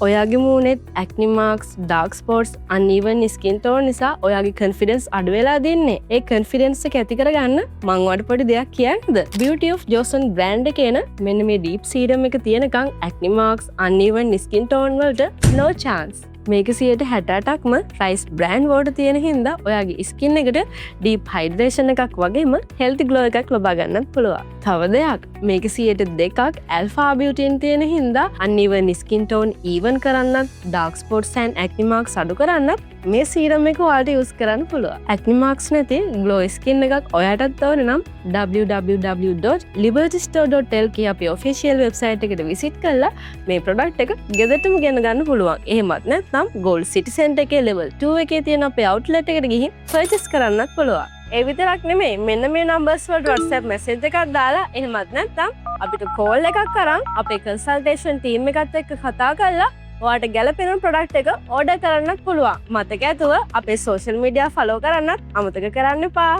ඔයාගේ මූණෙත් acne marks, dark spots, uneven skin tone නිසා ඔයාගේ කන්ෆිඩන්ස් අඩු වෙලා තින්නේ. ඒ කන්ෆිඩන්ස් එක ඇති කරගන්න මං ඔයාට පොඩි දෙයක් කියන්නද? Beauty of Joseon brand එකේ එන මෙන්න මේ ඩීප් සීරම් එක තියෙනකන් ඇක්නි මාක්ස්, අන්ඊවන් ස්කින් ටෝන් වලට no chance. මේක 68%ක්ම රයිස් බ්‍රෑන් වෝටර් තියෙන හින්දා ඔයාගේ ස්කින් එකට ඩීප් හයිඩ්‍රේෂන් එකක් වගේම හෙල්ති ග්ලෝ එකක් ලබා ගන්නත් පුළුවන්. තව දෙයක්, මේක 2%ක් ඇල්ෆා ආබියුටින් තියෙන හින්දා අන්ඊවන් ස්කින් ටෝන් ඊවන් කරන්නත්, ඩාර්ක් ස්පොට්ස් ඇන්ඩ් ඇක්නි මාක්ස් අඩු කරන්නත් මේ සීරම් එක ඔයාලට යූස් කරන්න පුළුවන්. ඇක්නි මාක්ස් නැති ග්ලෝ ස්කින් එකක් ඔයාටත් ඕන නම් www.libertystore.lk අපේ ඔෆිෂියල් වෙබ්සයිට් එකට විසිට් කරලා මේ ප්‍රොඩක්ට් එක ගෙදරටම ගෙන ගන්න පුළුවන්. එහෙමත් නැත්නම් ගෝල්ඩ් සිටි සෙන්ටර් එකේ ලෙවල් 2 එකේ තියෙන අපේ අවුට්ලට් එකට ගිහින් පර්චේස් කරන්නත් පුළුවන්. ඒ විතරක් නෙමෙයි, මෙන්න මේ නම්බර්ස් වලට WhatsApp message එකක් දාලා, එහෙමත් නැත්නම් අපිට කෝල් එකක් කරන් අපේ කන්සල්ටේෂන් ටීම් එකත් එක්ක කතා කරලා ඔයාට ගැලපෙන ප්‍රොඩක්ට් එක ඕඩර් කරන්නත් පුළුවන්. මතක ඇතුව අපේ සෝෂල් මීඩියා ෆලෝ කරන්නත් අමතක කරන්න එපා.